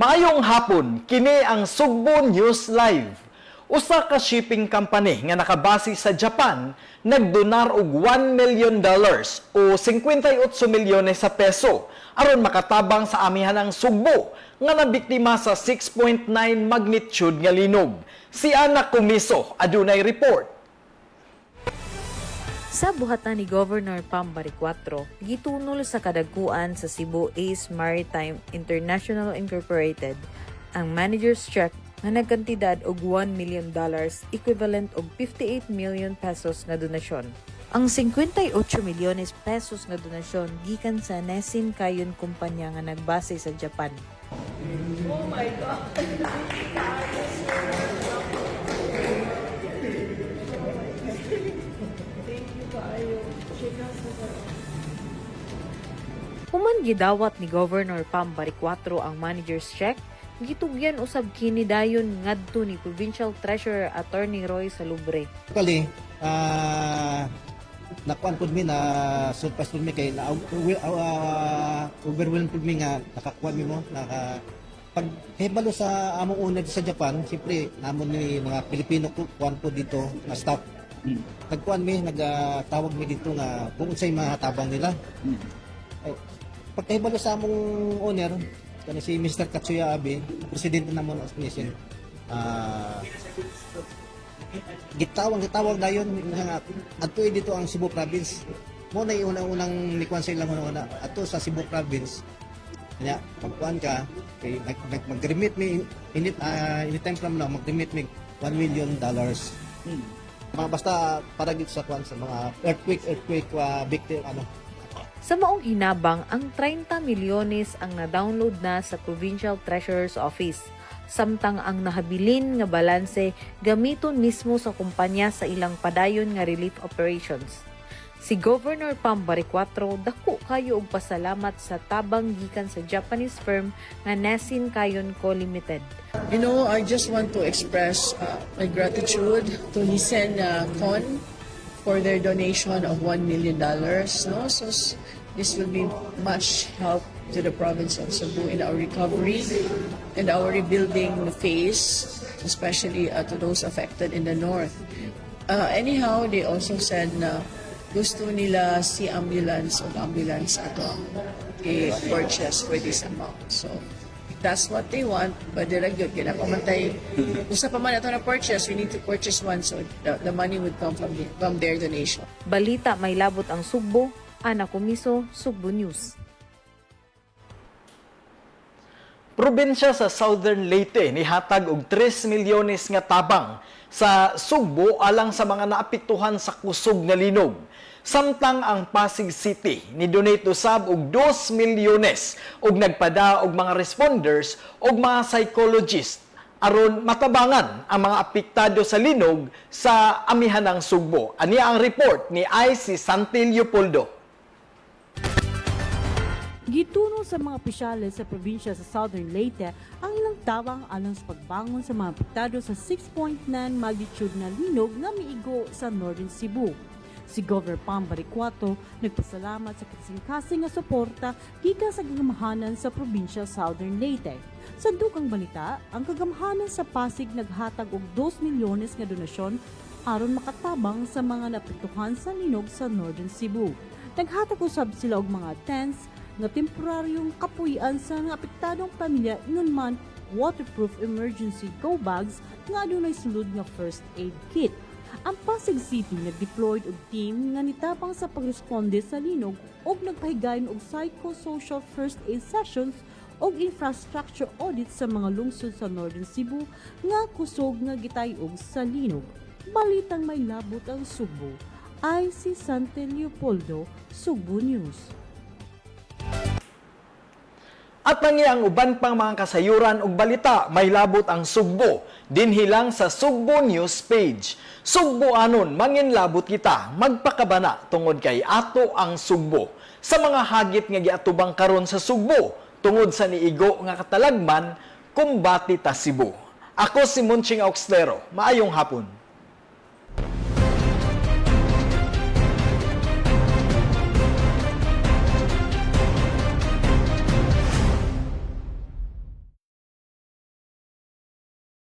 Maayong hapon, kini ang Sugbo News Live. Usa ka shipping company nga nakabase sa Japan nagdonar og $1 million o 58 milyones sa peso aron makatabang sa amihanang Sugbo nga nabiktima sa 6.9 magnitude nga linog. Si Ana Kumiso adunay report. Sa buhatan ni Governor Pam Baricuatro, gitunol sa kadagkuan sa Cebu Ace Maritime International Incorporated ang manager's check nga nagkantidad og $1 million, equivalent og 58 million pesos nga donasyon. Ang 58 milyones pesos nga donasyon gikan sa Nesin Kaiun kumpanya nga nagbase sa Japan. Oh my God. Thank you kaayo. Shake hands na sa Human gidawat ni Governor Pam Baricuatro ang manager's check, gitugyan usab kini dayon ngadto ni Provincial Treasurer Attorney Roy Salubre. Actually, nakuan pud mi, na surprise pud mi kay na overwhelmed pud mi nga nakakuan mi mo naka pag hibalo sa among owner sa Japan. Siyempre namon ni mga Pilipino kuan po dito na staff. Nagkuan mi, nagtawag mi dito nga kung unsay mahatabang nila. Ay, pagkahibalo sa among owner kani si Mr. Katsuya Abe, presidente namon as nation, gitawag gitawag dayon nga adto dito ang Cebu Province mo na una-unang nikuan sa ilang una adto sa Cebu Province. Kanya pagkuan ka kay nag, nag mag-remit mi anytime from now, mag-remit mi $1 million, mga basta para gid sa kuan sa mga earthquake earthquake victim ano. Sa maong hinabang, ang 30 milyones ang na-download na sa Provincial Treasurer's Office. Samtang ang nahabilin nga balanse gamiton mismo sa kumpanya sa ilang padayon nga relief operations. Si Governor Pam Baricuatro dako kayo og pasalamat sa tabang gikan sa Japanese firm nga Nesin Kaiun Co. Limited. I just want to express my gratitude to Nisen Con for their donation of $1 million. No? So this will be much help to the province of Cebu in our recovery and our rebuilding phase, especially to those affected in the north. Anyhow, they also said na gusto nila si ambulance o ambulance ato i-purchase for this amount. So, if that's what they want, pwede ra gyud. Kaya pamantay, usa pa man ato na purchase, we need to purchase one, so the money would come from their donation. Balita may labot ang Sugbo, Ana Kumiso, Sugbo News. Probinsya sa Southern Leyte nihatag og 3 milyones nga tabang sa Sugbo alang sa mga naapektuhan sa kusog nga linog. Samtang ang Pasig City ni donate usab og 2 milyones og nagpada og mga responders og mga psychologist aron matabangan ang mga apektado sa linog sa amihanang Sugbo. Ani ang report ni IC Santi Leopoldo. Gitunol sa mga opisyales sa probinsya sa Southern Leyte ang ilang tabang alang sa pagbangon sa mga apektado sa 6.9 magnitude na linog nga miigo sa Northern Cebu. Si Governor Pam Baricuatro nagpasalamat sa kasing-kasing nga suporta gikan sa kagamhanan sa probinsya Southern Leyte. Sa dugang balita, ang kagamhanan sa Pasig naghatag og 2 milyones nga donasyon aron makatabang sa mga naapektuhan sa linog sa Northern Cebu. Naghatag usab sila og mga tents nga temporaryong kapuy-an sa nga apektadong pamilya, ingon man waterproof emergency go bags nga adunay sulod nga first aid kit. Ang Pasig City nag-deployed og team nga nitabang sa pagresponde sa linog ug nagpahigayon og psychosocial first aid sessions ug infrastructure audit sa mga lungsod sa Northern Cebu nga kusog nga gitayog sa linog. Balitang may labot ang Sugbo ay si Sante Leopoldo, Sugbo News. At nangi ang uban pang mga kasayuran ug balita may labot ang Sugbo dinhi lang sa Sugbo News page. Sugbo anon manginlabot kita, magpakabana tungod kay ato ang Sugbo. Sa mga hagit nga giatubang karon sa Sugbo tungod sa niigo nga katalagman, kumbati ta, Cebu. Ako si Munching Auxlero. Maayong hapon.